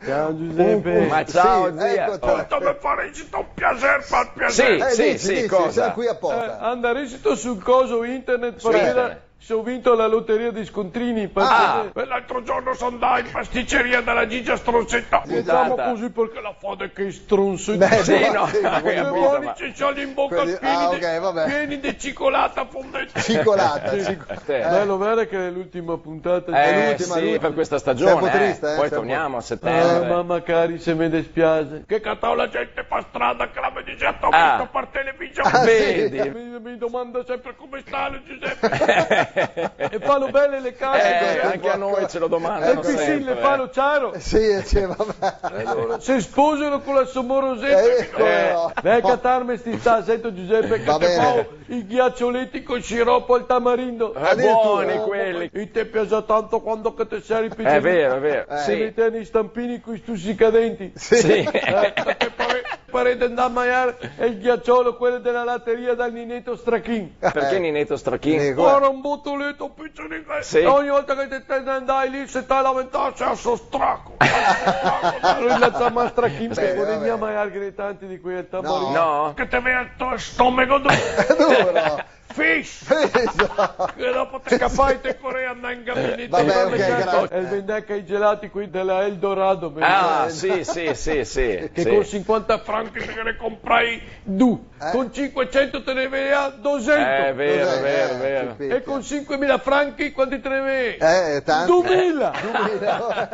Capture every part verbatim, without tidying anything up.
Ciao, Giuseppe. Ma ciao, sì, zia. Eco, oh. Tanto me faresti un piaser, par piaser. Sì, eh, sì, dici, sì, dici, cosa? Siamo qui apposta. Eh, andaresti sul coso internet par vedar se go vinto la loteria dei scontrini, parché... Ah! E l'altro giorno so ndà in pasticeria dala Gigia Stronseta. Diciamo così, parché la fa de che stronzeta. Beh, sì, no, sì, ma ho capito, ma... Cioè, in bocca, quelli, pieni, ah, ok, vabbè, pieni de cicolata fondente. Cicolata, sì, cico-, sì. Bello, vero che è l'ultima puntata? Eh, l'ultima, sì, l'ultima. Per questa stagione, eh. Siamo un po' triste, eh. Poi torniamo a settembre. Ah, mamma cari, se me despiace. Che catavo la gente par strada che la me dixea: "T'ho visto par televisione." Ah, sì. Vedi? Mi, mi domanda sempre: "Come sta Giuseppe?" E falo bele le case. Eh, anche a noi ce lo domandano sempre. E piscine, falo ciaro. Sì, eh, sì, vabbè. Allora, se sposano con la sua morosetta. Eco, eh, no. Vien a catarme sti sta, sento Giuseppe, che te fao i ghiacioleti col sciroppo al tamarindo. Eh, buoni quelli. E te piace tanto quando che te seri piccino. È vero, è vero. Eh. Se metevi i stampini coi stuzzicadenti. Sì. Eh, che pare, pare de ndar a magnar el ghiaciolo, quelo dela lateria dal Nineto Strachin. Perché Nineto Strachin? Nico. Era un botoleto picinino. Sì. E ogni volta che te, te ndai lì, se te lamentavi, "Ah, so straco, ah, so straco." Alora i la ciama Strachin, sì, parché no i vol mia magnar tanti de quei al tamarindo. No. Che te vea el to stomego duro. Duro. Fish! Fish! Che dopo te scapai, te corei, ndai in gabinete. Vabbè, ok, grazie. E el vendeca i gelati, quei dela Eldorado, me ricordo. Ah, sì, sì, sì, sì, sì. Che con sinquanta franchi te ne comprai du. Eh? Con sinquecento te ne vendea dosento. Eh, è vero, è vero, è vero. Eh, capito. E con sinquemila franchi quanti te ne vendea? Eh, tanti. Dumila! Dumila.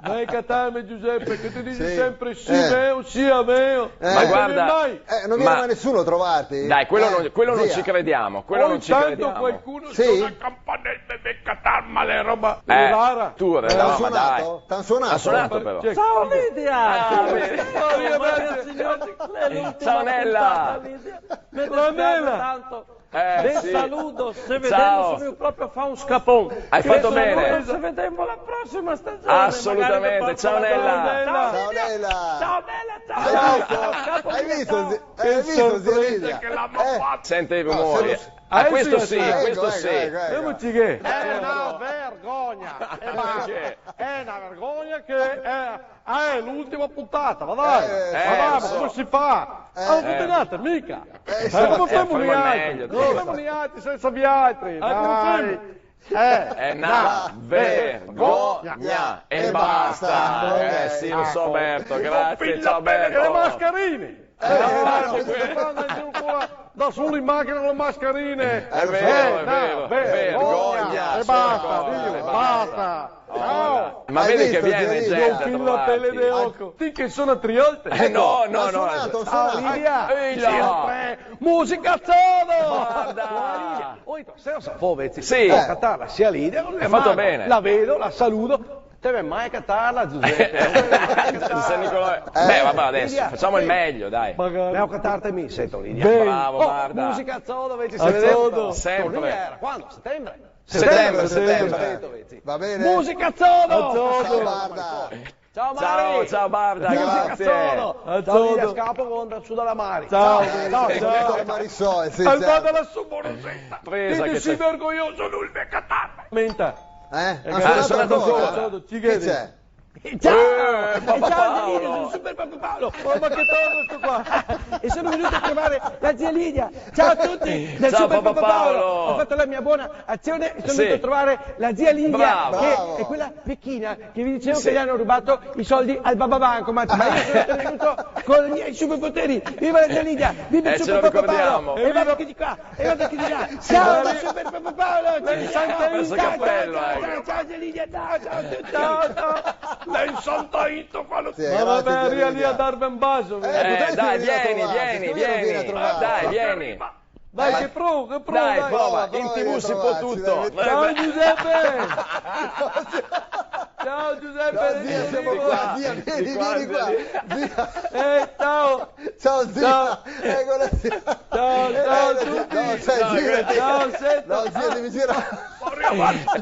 Vien a catarme, Giuseppe, che te disi sempre: "Sì, meo, sì, meo." Eh. Ma guarda, mai. Eh, non viene mai nessuno a trovarti? Dai, quello non, quello non ci crediamo, quello non ci crediamo. Ogni tanto qualcuno suona il campanello, vien a catarme, la roba. Eh, Levara. Tu, eh, no, ma dai. T'han suonato? T'han suonato? Ha suonato però. Ciao, Lidia! Ah, vedi. Ciao, Lidia. Ciao, Nella. Ciao, Nella. Me dispiace tanto. Eh, sì. Te saludo, se vedemo, se proprio fa un scapon. Hai fatto bene. Te saludo, se vedemo la prossima stagione. Assolutamente. Magari te porto la donna. Ciao, Nella. Ciao, Nella. Ciao, Nella, ciao. Hai visto? Ciao, capo mio, ciao. Hai visto, zi-, hai visto, zia Lidia? Che sorpresa che l'hanno fatta. Sente i rumori. No, se lo s-, ah, questo sì, questo sì. Ecco, ecco, ecco, ecco. Vediamoci che. È una vergogna. E basta. Perché? È una vergogna che è Ah, è l'ultima puntata, ma dai, eh, ma dai, ma come si fa? Eh. Ma non fate niente, mica. Eh, come femo noialtri? Come femo noialtri sensa vialtri? Ah, come femo? Dai. Eh, è una vergogna e basta. Eh, sì, lo so, Berto, grazie, ciao, Berto. E le mascherine? Eh, no, no, no, no, da solo in macchina con le mascherine. È vero, è vero, vergogna, e basta, dillo, basta. Ciao. Ma vedi che viene gente a trovarti. Gonfio la pelle de oco. Ti che sona tre volte. Eh, no, no, no. Ha suonato, ha suonato. Ah, Lidia. Ehi, là. Musica sodo! Guarda. Guarda, Lidia. Oi, se lo so, vezi. Sì. Ho catarla, zia Lidia, non è male. Hai fatto bene. La vedo, la saludo. Te vien mai a catarla, Giuseppe? San Nicolò. Eh. Beh, vabbè, adesso facciamo il meglio, dai. Magari. Vien a catarme mi, sento, Lidia. Bravo, guarda. Oh, musica sodo, vezi, se vedemo. Sodo. Sempre. Torniera, quando? Settembre? Settembre, settembre. Perfetto, vezi. Va bene? Musica sodo! Sodo. Ciao, guarda. Ciao, Mari. Ciao, ciao, Barda, grazie. Musica sodo. Ciao, Lidia, scapo, vado su dala Mari. Ciao, ciao, ciao. Al vada la sua morosetta. Presa che sei vergognoso, lui vien a catarme. Menta. Eh? Ha suonato ancora? Chi c'è? Ciao! Eh, Papà Paolo! Ciao, Angelino, sono Super Papà Paolo! Oh, ma che tono sto qua! E sono venuto a trovare la zia Lidia! Ciao a tutti! Dal Super Papà Paolo! Ho fatto la mia buona azione e sono venuto a trovare la zia Lidia, che è quella vecchina che vi dicevo che gli hanno rubato i soldi al Bababancomat, ma io sono intervenuto con i miei superpoteri! Viva la zia Lidia! Viva il Super Papà Paolo! E guarda chi di qua! E guarda chi di là! Ciao, Super Papà Paolo! Ciao, ciao, ciao, ciao, ciao, ciao, Lidia, ciao, ciao, ciao, ciao, ciao. L'è in Sant'Aito, qua lo... Sì, grazie, Lidia. Ma va ben, via, via, darme un bacio, via. Eh, dai, vieni, vieni, vieni. Dai, vieni. Dai, che provo, che provo, dai. Dai, prova, prova, in T V si può tutto. Ciao, Giuseppe. Ciao, Giuseppe. No, zia, siamo qua, zia, vieni, vieni qua. Zia. Eh, ciao. Ciao, zia. Ciao. Eccola, zia. Ciao, ciao a tutti. No, zia, girati. Ciao, senta. No, zia, devi girare.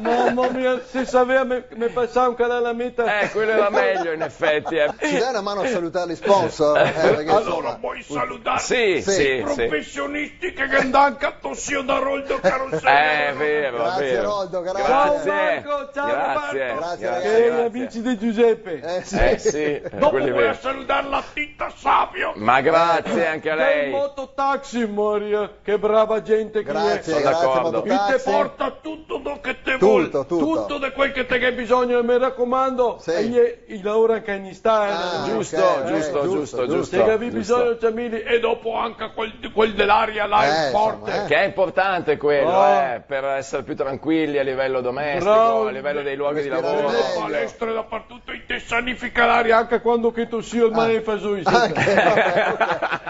Mama mia, se savea me, me pasava un calamita. Eh, quelo era mejo, in efeti, eh. Ci dai una mano a salutare gli sponsor? Eh, perché, insomma, vuoi salutare? Sì, sì, sì. Professionisti che, che andano a tosio da Roldo Caroselli. Eh, è vero, è vero. Grazie, Roldo, grazie. Ciao, Marco, ciao, Roberto. Grazie, grazie. Che i amici di Giuseppe. Eh, sì. Eh, sì, dopo vuoi salutare la Titta Savio? Ma grazie anche a lei. Del mototaxi, Maria. Che brava gente che è. Grazie, grazie, d'accordo. Mototaxi. Che te porta tutto ciò che te vol. Tutto, tutto. Tutto de quel che te ghè bisogno, e me racomando, sì, e i, i laora anca in istà, eh. Ah, giusto, ok, giusto, eh, giusto, giusto, giusto. Se gavì bisogno, ciamili, e dopo anca quel, quel de l'aria là, eh, forte. Insomma, eh. Che è importante quello, eh, per essere più tranquilli a livello domestico, bravo, a livello dei luoghi di lavoro. Respirare meglio. Palestre dapartutto. Te sanifica l'aria anca quando che tosio, ormai fa su. Anche, vabbè, ok.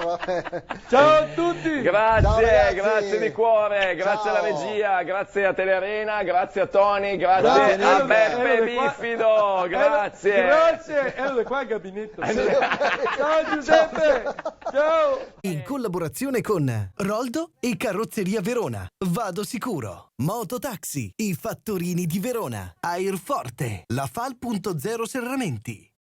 Vabbè. Ciao a tutti. Grazie, ciao, ragazzi. Grazie di cuore, grazie alla regia, grazie a Telearena, grazie a Tony, grazie a Beppe Bifido, grazie. Grazie, ero de qua al gabinetto. Ciao Giuseppe. Ciao. In collaborazione con Roldo e Carrozzeria Verona. Vado sicuro. Mototaxi, i fattorini di Verona. Airforte, la Fal punto zero Serramenti.